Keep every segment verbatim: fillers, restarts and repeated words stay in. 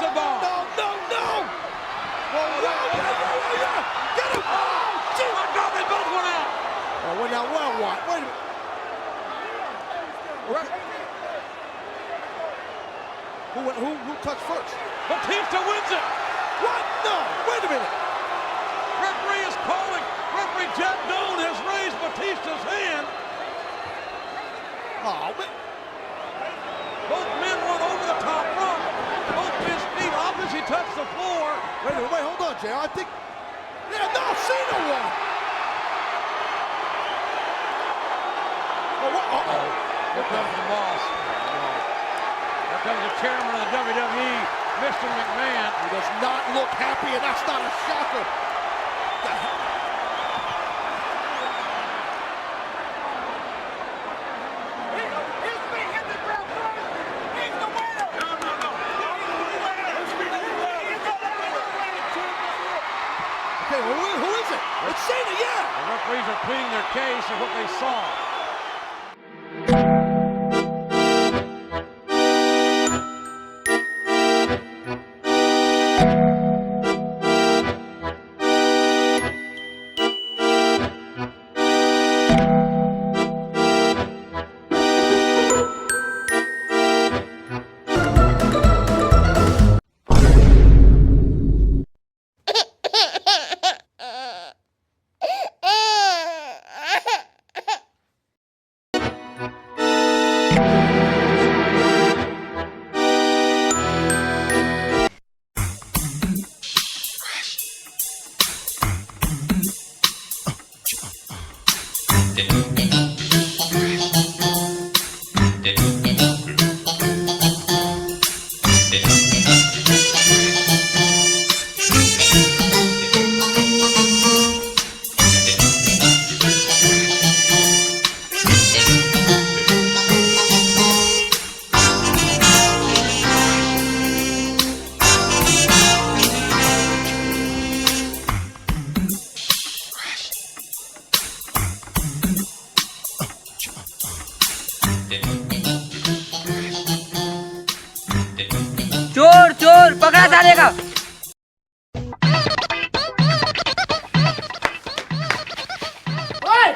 The ball. No, no, no! Whoa, whoa, yeah, yeah, yeah, yeah! Get him! Oh, shit! Oh, my God, they both went out! Oh, wait, now, where, what? Wait a minute. Who, who, who touched first? Batista wins it! What? No! Wait a minute! Referee is calling! Referee Jack Doan has raised Batista's hand! Oh, man. Both men went over the top rope. Both men's feet obviously touched the floor. Wait a minute, wait, hold on, J R. I think. Yeah, no, Cena won. Oh, what? Uh-oh. Here comes the boss. Here comes the chairman of the W W E, Mister McMahon. He does not look happy, and that's not a shocker. The hell? Okay, well, who, who is it? It's Cena, yeah! The referees are pleading their case of what they saw. चोर, चोर, पकड़ा साले का। ओए!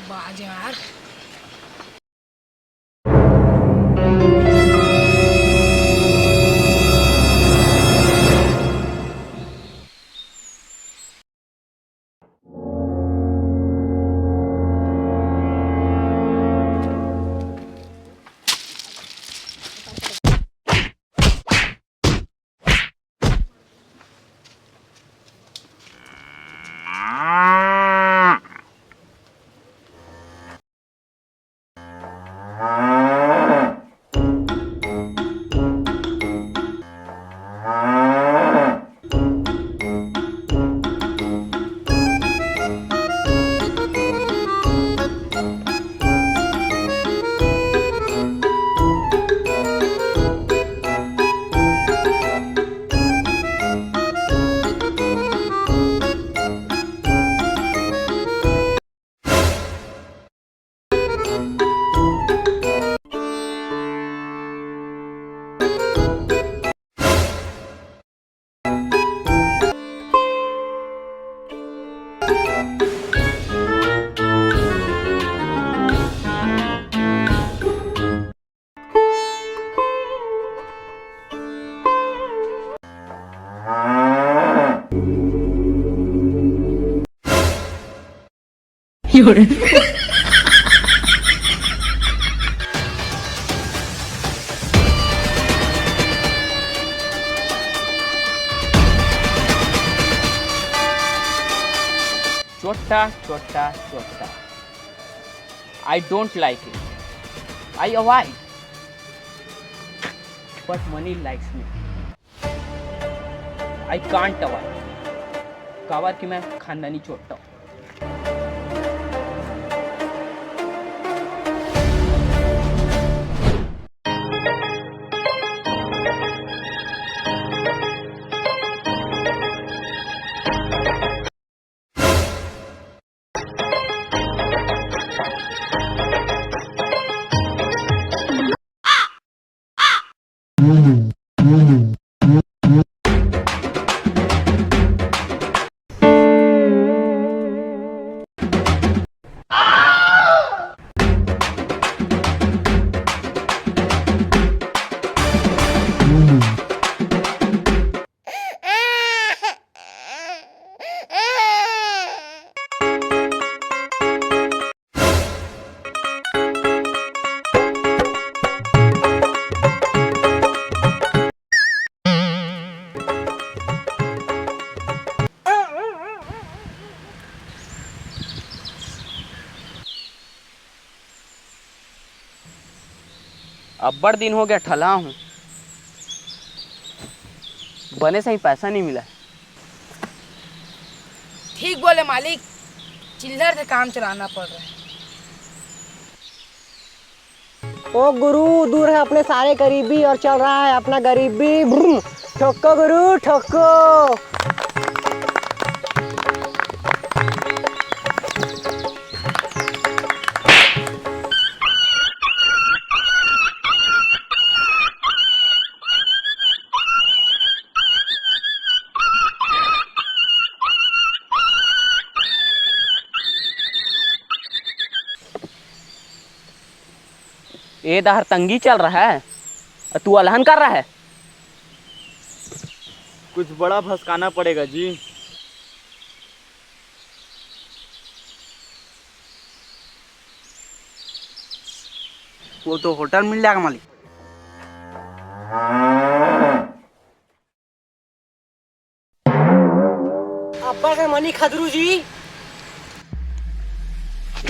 बाजार। 有人。 चोट्टा, चोट्टा, चोट्टा। I don't like it. I avoid. But money likes me. I can't avoid. काबर कि मैं खानदानी चोट्टा हूँ। अब्बड़ दिन हो गया ठलहा हूँ, बने सही पैसा नहीं मिला। ठीक बोले मालिक, चिल्लर से काम चलाना पड़ रहा है। ओ गुरु, दूर है अपने सारे गरीबी और चल रहा है अपना गरीबी। ब्रूम। ठोको गुरु, ठोको। ए डहर तंगी चल रहा है, तू अलहन कर रहा है। कुछ बड़ा भसकाना पड़ेगा जी। वो तो होटल मिल जाएगा मालिक। अब्बड़ के मनी खदरू जी।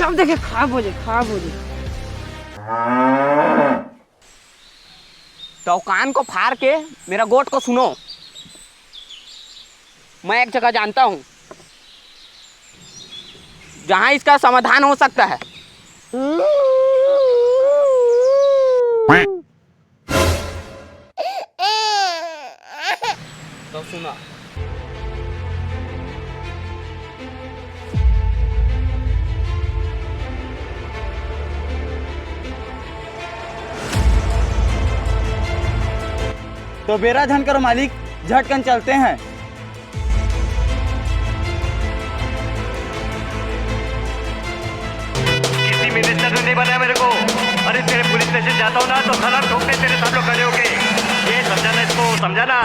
कब देखे खा बोले, खा बोले। तो कान को फाड़ के मेरा गोठ को सुनो। मैं एक जगह जानता हूँ, जहाँ इसका समाधान हो सकता है। तो सुना। तो बेरा झन करो मालिक, झटकन चलते हैं। किसी मिनिस्टर ने नहीं बनाया मेरे को। अरे तेरे पुलिस स्टेशन जाता हूँ ना तो सलाम ठोकते तेरे सामने खड़े होके। ये समझाना इसको, समझाना।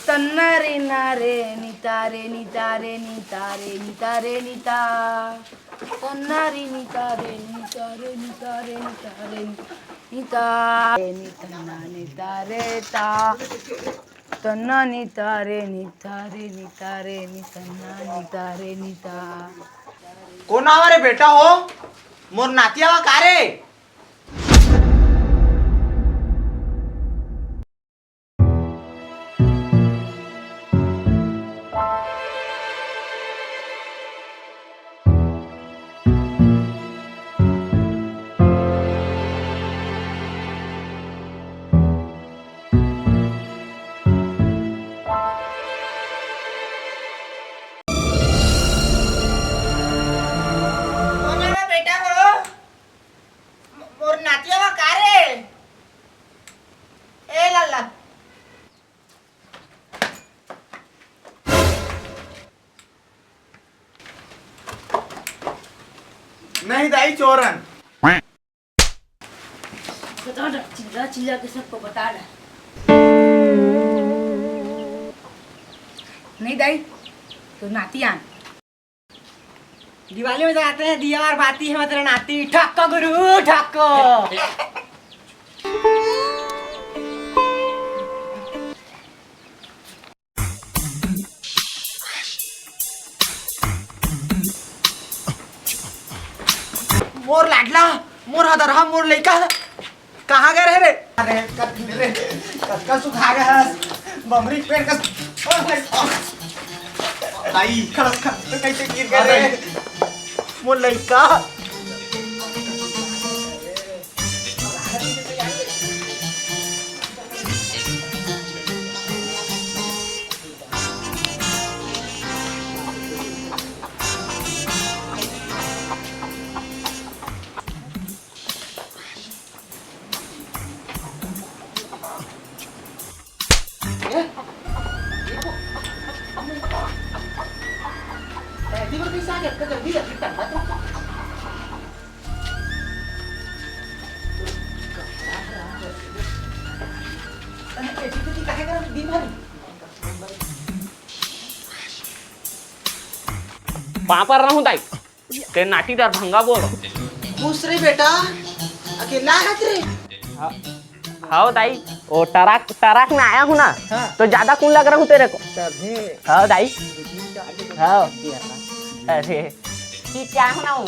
तन्ना रे ना रे नी तारे नी तारे नी तारे नी तारे नी ता। तन्नारी नी तारे नी तारे नी तारे नी तारे नी ता। नी तन्ना नी तारे ता। तन्ना नी तारे नी तारे नी तारे नी तन्ना नी तारे नी ता। कोन आवा रे बेटा हो? मोर नाती आवा का रे? कोन आवा बेटा हो? म-, मोर नातिया वा का रे? ए लल्ला। नहीं दाई, चोरन। बता ना, चिल्ला चिल्ला के सबको बता ना। नहीं दाई, तो नाती आन। दिवाली में जलाते हैं दिया और बाती है, मतलब नाती। ठक्को गुरु, ठक्को। मोर लाडला, मोर हदरहा, मोर लइका, कहाँ गए रहे रे? अरे, कत-, रे, कतका सुखा गए हस, बमरी पेड़ कस। ओ भाई, आई। खड़स खड़स तो कैसे गिर गए रे? मोर लइका। पापड़ रहूं ताई। ते नाती दरभंगा बोल। खुश रही बेटा, अकेला है रे? हाँ दाई, वो ट्रक, ट्रक में आया हूँ ना, हाँ। तो ज्यादा कौन लग रहा हूँ तेरे को? तभी। हाँ दाई। हाँ। अरे, ठीक क्या हो ना वो?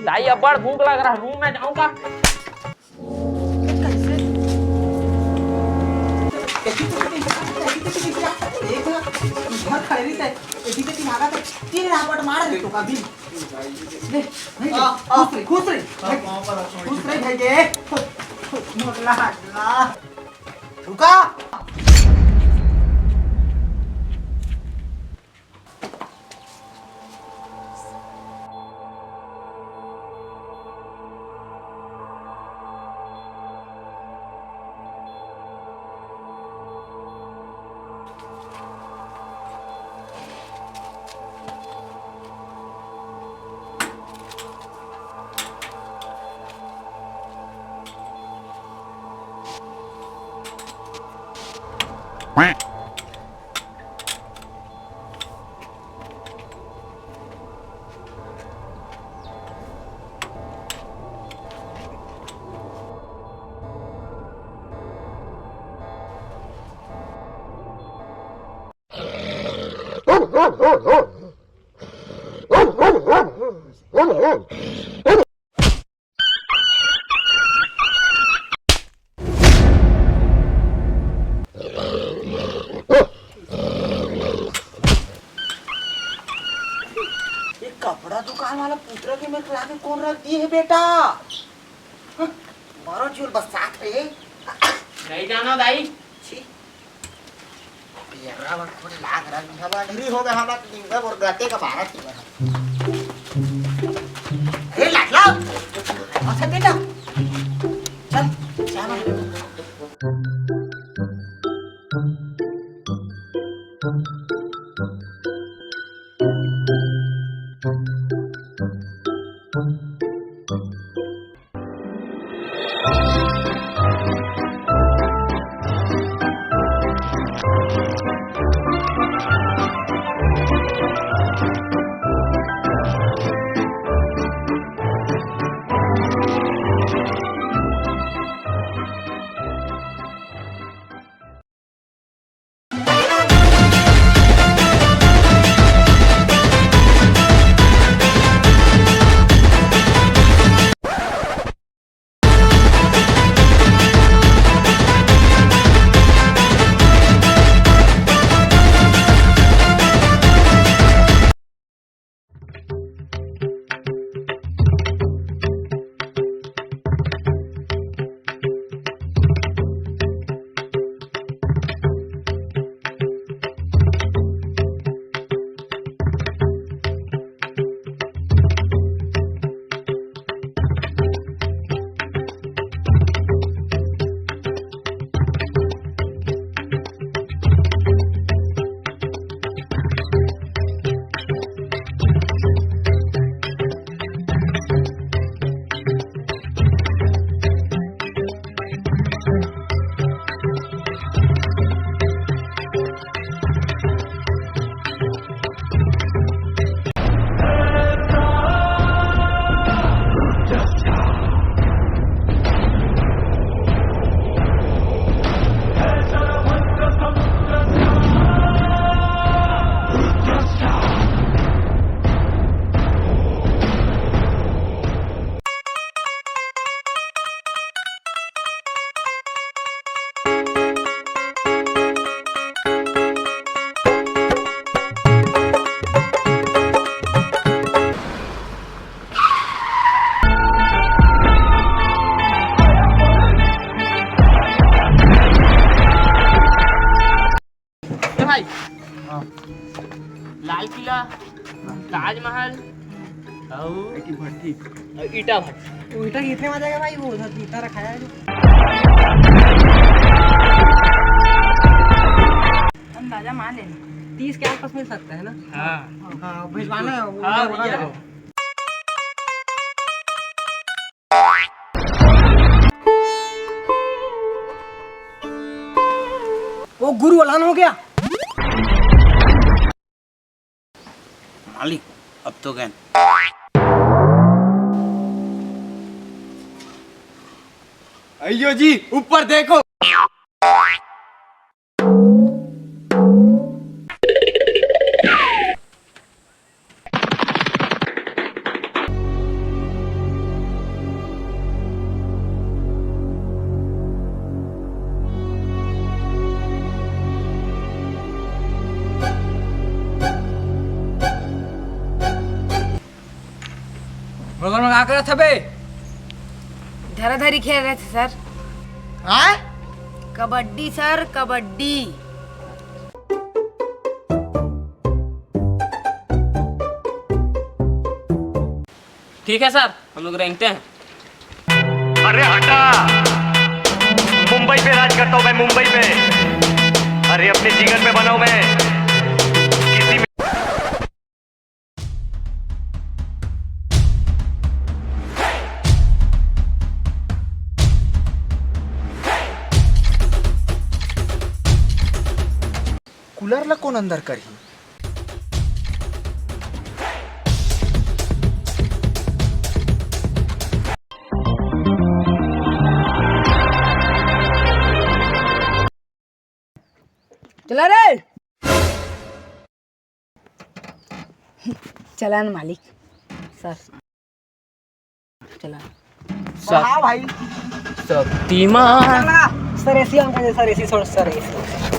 दाई, अब्बड़ भूख लग रहा, रूम में जाऊंगा। घर खड़े रही थे, तीन रापट मार दे तो कभी। ले, भाई, आ, आ। खुश रही, खुश रही, भाई, खुश रही, भाई के। मोर लाडला। रुका। ये कपड़ा दुकान वाला पुतरा के मेरे को लाके कौन रख दिए है बेटा? हं, मारो झूल बस साथ रे। नहीं जाना दाई। छी। ये रावण को लाग रहा है, हम अंधेरी हो गए, हम दिन भर और गते का मारा थी बना। अरे लाडला, अच्छा बेटा, चल, चाय बना। ए भाई, हाँ। लाल किला, ताजमहल, अउ एक ही भट्टी। अउ ईटा भट्टी। वो ईटा कितने में आ जाएगा भाई? वो उधर ईटा रखा है जो। अंदाजा मान लेना, तीस के आसपास मिल सकता है ना? हाँ। हाँ, भिजवाना है, वो हाँ, बोला भैया। था। वो गुरु वाला हो गया। मालिक, अब तो गए। अयो जी, ऊपर देखो। मगर में का करत हबे? धरा धरी खेल रहे थे सर। हाँ? कबड्डी सर, कबड्डी। ठीक है सर, हम लोग रेंगते हैं। अरे हटा, मुंबई पे राज करता हूँ मैं, मुंबई पे। अरे अपने जीवन में बनाऊं मैं किसी में। कूलर ला कौन अंदर करही? चला रे। चला ना मालिक। सर, चला। सब हाँ भाई। शक्तिमान। सर, एसी on कर दे, सर, एसी छोड़, सर, एसी।